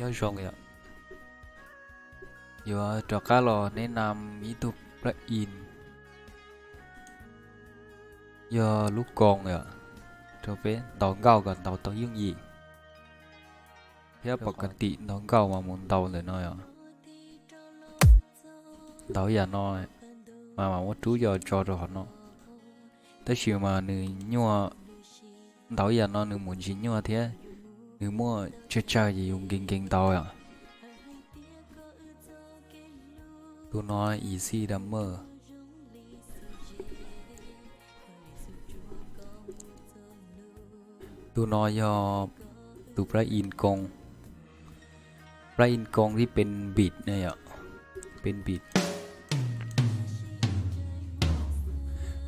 Nyob zoo yom, yuav rov qab los neb nam ib tug plug-in yog lub koos yom, rau peb ntaus nkauj kom ntaus tau yooj yim, thiab pom kas tim ntaus nkauj mas mus ntaus ntawm no yom. Ntaus yam no mas mam muab rub coj tso rau hauv no. Tab sis mas nws nyuaj, ntaus yam no nws mus ntsis nyuaj thiab nws muaj tsawg tsawg ces yus nkees nkees ntaus yom. Tus no easy drummer. Tus no yog tus plug-in koos, plug-in koos thiab pes beat na yom, pes beat.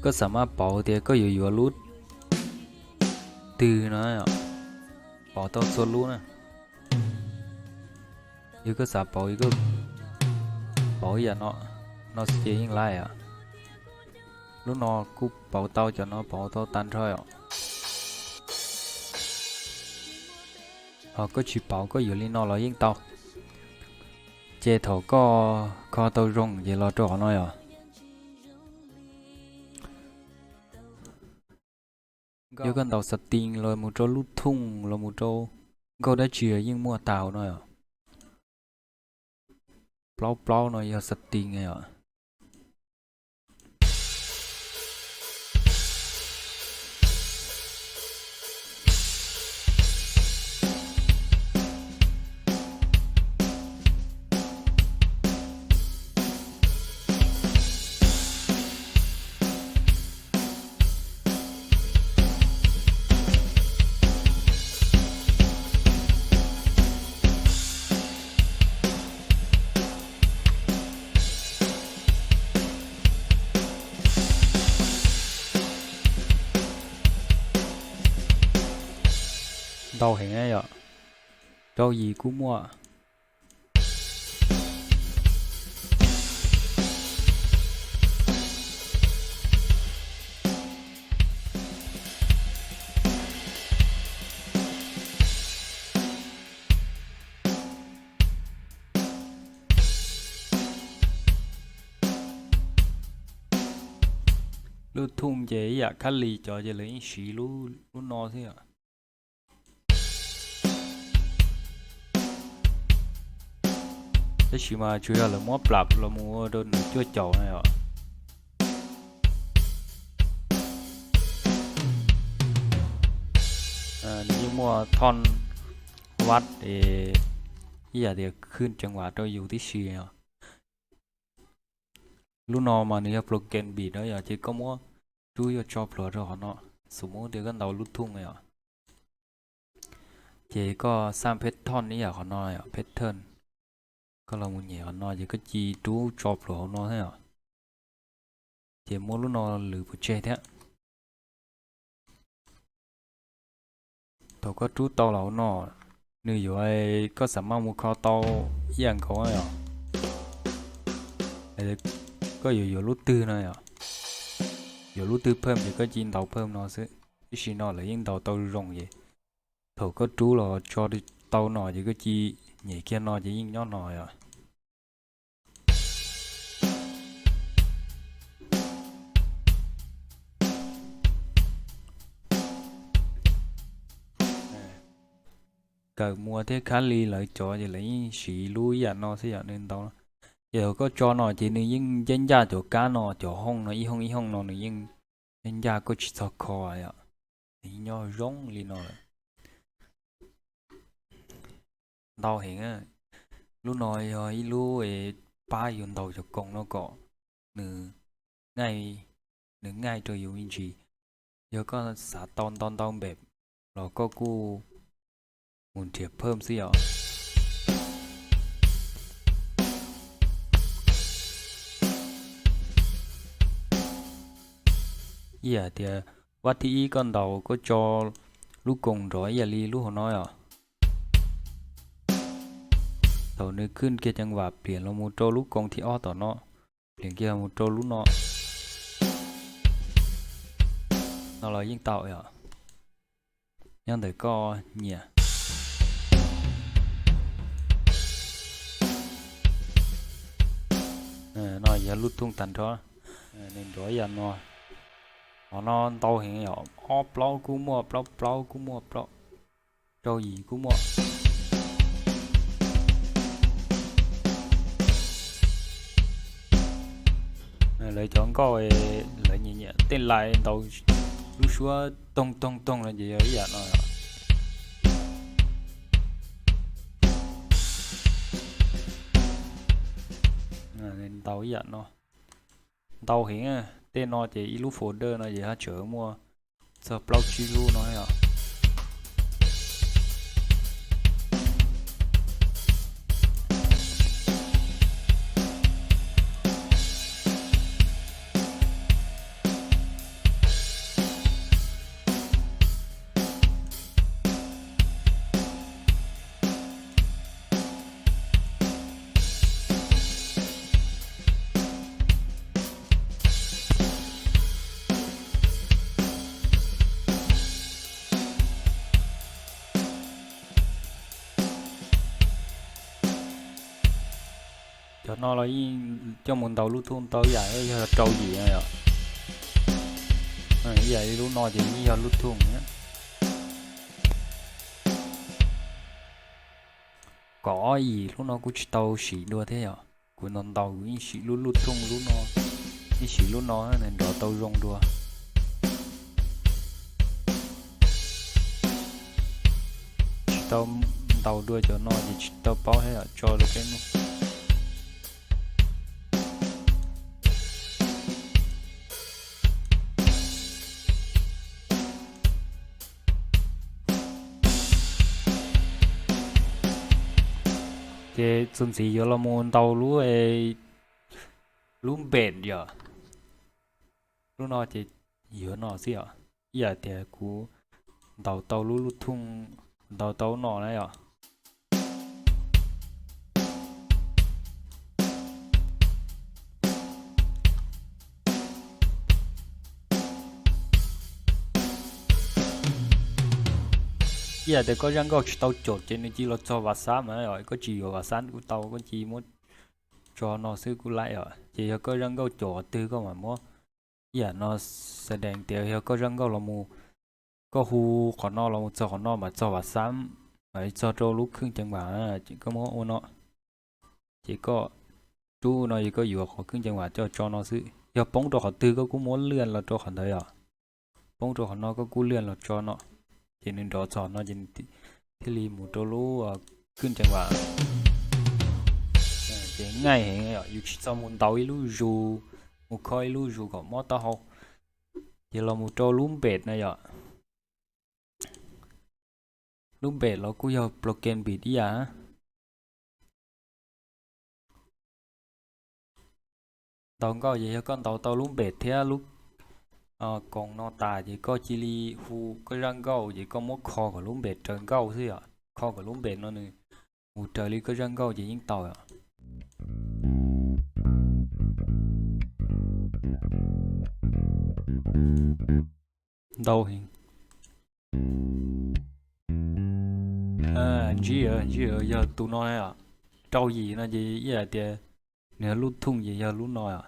Koj xam maj pauv tias koj yuav yuav lub twg no, pauv tau txhua lub na. Yog koj xav pauv, pauv ib yam no, no xwb ces yeej laij os. Lub no kuj pauv tau, cov no pauv tau tag nrho os. Ho koj tsis pauv, koj yuav li no los yeej tau. Ces thaum koj kho tau zoo ces los rau qhov no yom. Yog koj ntaus setting los mus rau lub thooj los mus rau nkauj dab tsi yeej muaj tag hauv no yom. Plaub plaub no yog setting os. Ntau heev yom, rau yim kuj muaj. Lub thooj ces ib yam khab lis cov ces lawv yeej siv lub no xwb yom. Tab sis mas tsuas yog lawv muab plab los mus ua rau nws cuaj caum na yom. Nws yeej muaj thoj vaj es ib yam tias khwj ceev vam rau yus tib si os. Lub no mas nws yog program beat na yom, ces koj muab rub yuav tso plhuav rau qhov no. Xum muab tias koj ntaus lub thooj yom, ces koj xaj pattern ib yam qhov no, pattern. Koj los mus nyem qhov no ces koj cia rub tso plhuav hauv no thiab yom. Ces muab lub no lwv pov tseg thiab. Thaum koj rub tau los hauv no, nws yuav, koj xam maj mus kho tau ib yam nkaus yom. Koj yuav yuav lub twg no yom, yuav lub twg phawj ces koj cia ntaus phawj no xwb. Tiam sis no lawv yeej ntaus tau zoo ces thaum koj rub los tso tau no ces koj cia nyem kiag no ces yeej nyob no yom. Kawm muas thiab khab lis lawv cov ces lawv yeej siv lub ib yam no xwb yom, nws ntaus. Ces thaum koj tso no ces nws yeej ncaj ncaj cov kab no, cov hooj no ib hooj ib hooj no nws yeej ncaj ncaj, koj tsis txhob kho yom, nws yeej nyob zoo li no lawm. Ntau heev. Lub no yog ib lub pab yus ntaus cov koos no kom nws, nws ngaij rau yus me ntsis. Yog koj xav tau ntau ntau npem los koj kuj mus nrhiav phawj xwb yom. Ib yam tias vaj thib ib koj ntaus koj tso lub koos nrov ib yam li lub hauv no os. Thaum nws khwj kiag ceev vam pliam los mus rau lub koos thib ob tom no, pliam kiag los mus rau lub no, no los yeej tau yom. Nyob ntawm koj nyiam. No yog lub thooj tag nrho, nws nrov ib yam no. Qhov no ntau heev yom, ob plaub kuj muaj, plaub plaub kuj muaj, plaub rau yim kuj muaj. Lawv cov nkauj, lawv nyiam nyiam tej lais ntaus lub suab toog toog toog no ces yog ib yam no. Ntau ib yam no, ntau heev. Tej no ces ib lub folder no ces haj tseem muaj txog plaub tsib lub no os. Cov no los yeej coj mus ntaus lub thooj tau ib yam, yog rau yim na yom. Ib yam li lub no ces yeej yog lub thooj. Kaum ob yim lub no kuj tsis tau sim dua thiab yom. Kuv ntaus ntaus kuv yeej sim lub lub thooj lub no, yeej sim lub no nws nrov tau zoo dua. Tsis tau ntaus dua cov no ces tsis tau paub thiab yom, tso rau peb mus. Ces txuas ntxiv yuav los mus ntaus lub, lub bass yom. Lub no ces yuav no xwb yom. Ib yam tias kuv ntaus tau lub lub thooj, ntaus tau no na yom. Ib yam tias koj zaj nkauj tsis tau caum ces nws cia li los txog vas xab mas yom, koj tsis yuav vas xab kuj tau, koj cia li muab tso no xwb kuj laib yom. Ces yog koj zaj nkauj caum qhov twg koj mam muab ib yam no xa dees tias yog koj zaj nkauj los mus, koj hu qhov no los mus txog qhov no mas txog vas xab, mas txog rau lub khwj ceev vam, koj muab ua no. Ces koj rub no ces koj yuav qhov khwj ceev vam coj tso no xwb, yog poob rau qhov twg koj kuj muab lwaj los rau qhov ntawd yom. Poob rau qhov no koj kuj lwaj los tso no, ces nws nrov txog no ces thiaj li mus rau lub khwj ceev vam. Ces nqaij heev yom, yus tsis txog mus ntaus ib lub zus, mus kho ib lub zus kom mob taub hau. Ces los mus rau lub bass na yom. Lub bass los kuj yog program beat ib yam. Ntaus nkauj ces yog koj ntaus tau lub bass thiab lub koos no tas ces koj cia li hu koj zaj nkauj ces koj muab kho kom lub bass raws nkauj xwb yom. Kho kom lub bass no nws mus raws li koj zaj nkauj ces yeej tau yom. Ntau heev. Ntsib, ntsib yog tus no na yom. Rau yim no ces ib yam tias nws yog lub thooj ces yog lub no yom.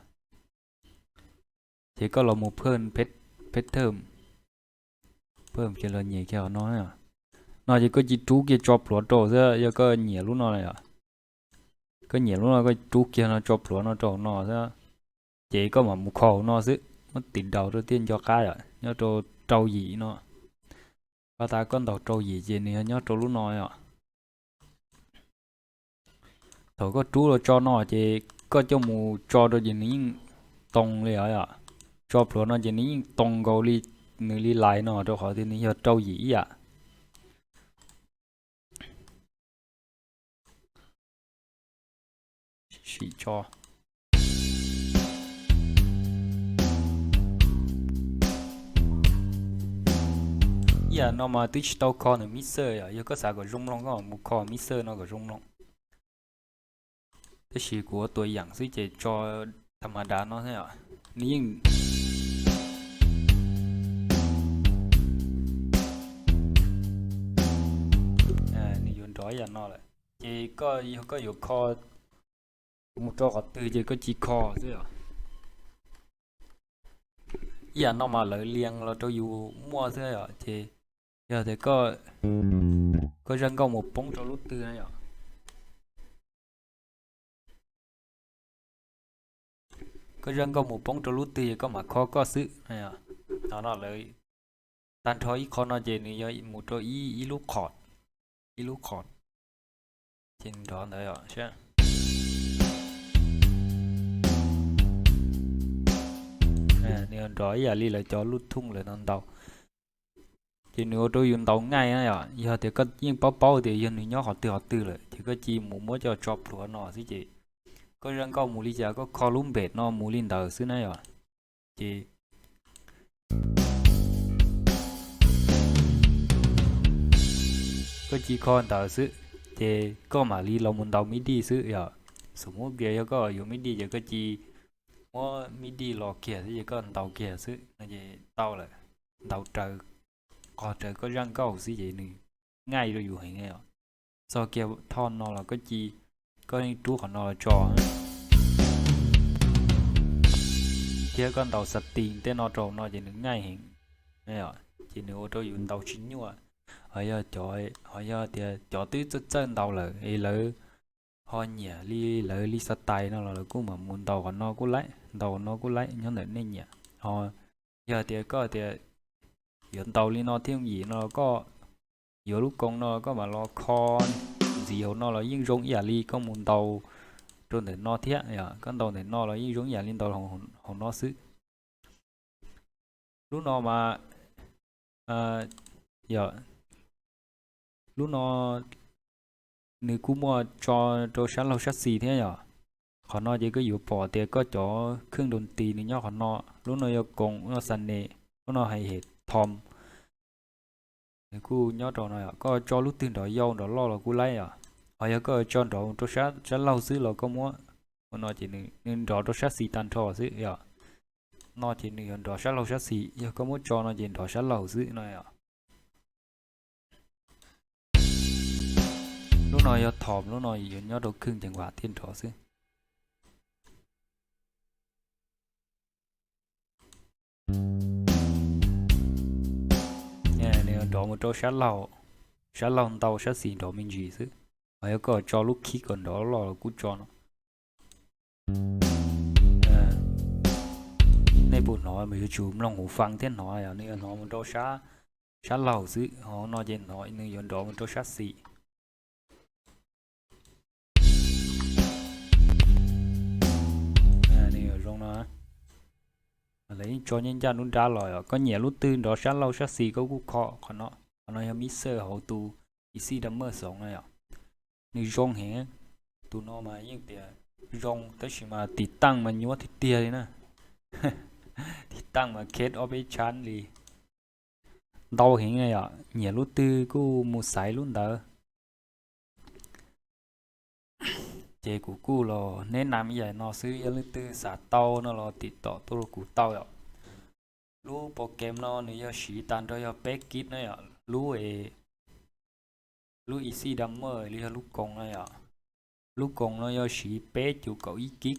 Ces koj los mus phej, phej thawj, phej ces los nyiam kiag qhov no na. No ces koj cia li rub kiag tso plhuav rau xwb, yog koj nyiam lub no na yom. Koj nyiam lub no koj rub kiag no tso plhuav no rau no xwb. Ces koj mam mus kho no xwb, muab tiv daus rau tiaj nco qab yom, nyob rau rau yim no. Pas tas koj ntaus rau yim ces nws yog nyob rau lub no yom. Thaum koj rub los tso no ces koj coj mus tso rau ces nws yeej too li os yom. Tso plhuav no ces nws yeej too nkaus li, nws li lais no rau qhov tias nws yog rau yim ib yam. Sim tso. Ib yam no mas twb tsis tau kho nws mixer yom, yog koj xav kom zoo mloog koj mam mus kho mixer no kom zoo mloog. Tab sis kuv ua tua yam xwb ces tso tham ma dav no xwb os. Nws yeej, nws yuav nrov ib yam no lawm. Ces koj yog koj yuav kho Mus rau qhov twg ces koj cia li kho xwb yom. Ib yam no mas lawv lias los rau yus muaj xwb yom. Ces yog tias koj, koj zaj nkauj mus poob rau lub twg na yom, koj zaj nkauj mus poob rau lub twg ces koj mam kho koj xwb. No no lawv tag nrho ib qho no ces nws yog mus rau ib, ib lub chord, ib lub chord. Ces nrov ntawd os. Nws nrov ib yam li lawv cov lub thooj lawv ntaus ntaus. Ces nws ua rau yus ntaus nyaij na yom. Yog tias koj yeej paub paub tias yog nws nyob qhov twg qhov twg lawm ces koj cia li mus muab coj tso plhuav no xwb ces koj zaj nkauj mus li cas koj kho lub bass no mus li ntawd xwb na yom. Ces koj cia li kho ntawd xwb, ces koj mam li los mus ntaus midi xwb yom. Xws li tias yog koj yuav midi ces koj cia li muab midi los kiag xwb ces koj ntaus kiag xwb no ces tau lawm. Ntaus raws, qog raws koj zaj nkauj xwb ces nws nyaij rau yus heev os. Txog kiag thoj no los koj cia li, koj yeej rub qhov no los tso thiab koj ntaus setting tej no rau no ces nws nyaij heev. Ces nws ua rau yus ntaus tsis nyuaj. Ho yog, ho yog tias cov twb txawj txawj ntaus lawm es lawv ho nyiam li lawv li style no los lawv kuj mam mus ntaus qhov no kuj laib, ntaus qhov no kuj laib, nyob ntawm nej nyiam. Ho yog tias koj tias yuav ntaus li no thiab yim no los koj yuav lub koos no los koj mam los kho ntxiv hauv no los yeej zoo ib yam li koj mus ntaus rau ntawm no thiab yom. Koj ntaus ntawm no los yeej zoo ib yam li ntaus hauv no xwb. Lub no mas, yog, lub no nws kuj muaj tso rau sab laug sab xis thiab yom. Qhov no ces koj yuav pom tias koj cov khwj nroo tis nws nyob qhov no. Lub no yog koos, lub no xanes, lub no hais hem thom. Nws kuj nyob rau no yom. Koj tso lub twg nrov yau nrov loj los kuj laib yom. Ho yog koj tso nrov rau sab laug xwb los koj muab ua no ces nws nrov rau sab xis tag nrho xwb yom. No ces nws yuav nrov sab laug sab xis, yog koj muab tso no ces nrov sab laug xwb no yom. Lub no yog thom, lub no yuav nyob rau khwj ceev vam thiaj nrov xwb. Nws nrov mus rau sab laug, sab laug ntau, sab xis nrov me ntsis xwb. Ho yog koj tso lub khib kom nrov loj los kuj tso no. Nej puas hnov mas yuav tsum mloog hauv fab thiab hnov, nws yuav hnov mus rau sab laug xwb, ho no ces nws yuav nrov mus rau sab xis. Nws yuav zoo no. Lawv yeej tso nyob ncaj nruab nrab los yom. Koj nyiam lub twg nrov sab laug sab xis koj kuj kho qhov no. Qhov no yog mixer hauv tus EZdrummer xoom no yom. Nws zoo heev. Tus no mas yeej tias zoo tab sis mas tiv taaj mas nyuab tiag tiag li na. Tiv taaj mas khet ob peb tshab li. Ntau heev yom, nyiam lub twg kuj mus xaiv lub ntawd. Ces kuv kuj los neb nam ib yam no xwb, yog leej twg xav tau no los tiv tom tuaj rau kuv tau yom. Lub program no nws yog siv tag nrho yog peb kib na yom. Lub, lub EZdrummer li yog lub koos no yom. Lub koos no yog siv peb cum kaum ib kib.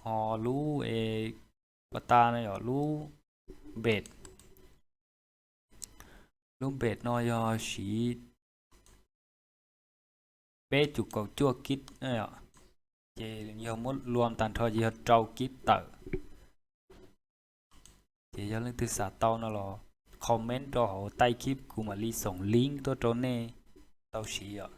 Ho lub, pas tas no yog lub bass. Lub bass no yog siv peb cum kaum cuaj kib na yom. Ces yog muab luam tag nrho ces yog rau kib tawm. Ces yog leej twg xav tau no los comment rau hauv taij khib kuv mam li xoom link tuaj rau nej tau siv yom.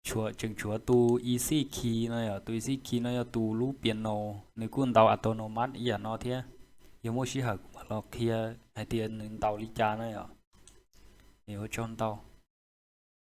Tseem tshuav tus EZ Key no yom, tus EZ Key no yog tus lub piano, nws kuj ntaus autonomous ib yam no thiab. Yog muaj sij hawm kuv mam los qhia hais tias nws ntaus li cas na yom. Ua tsaug ntau.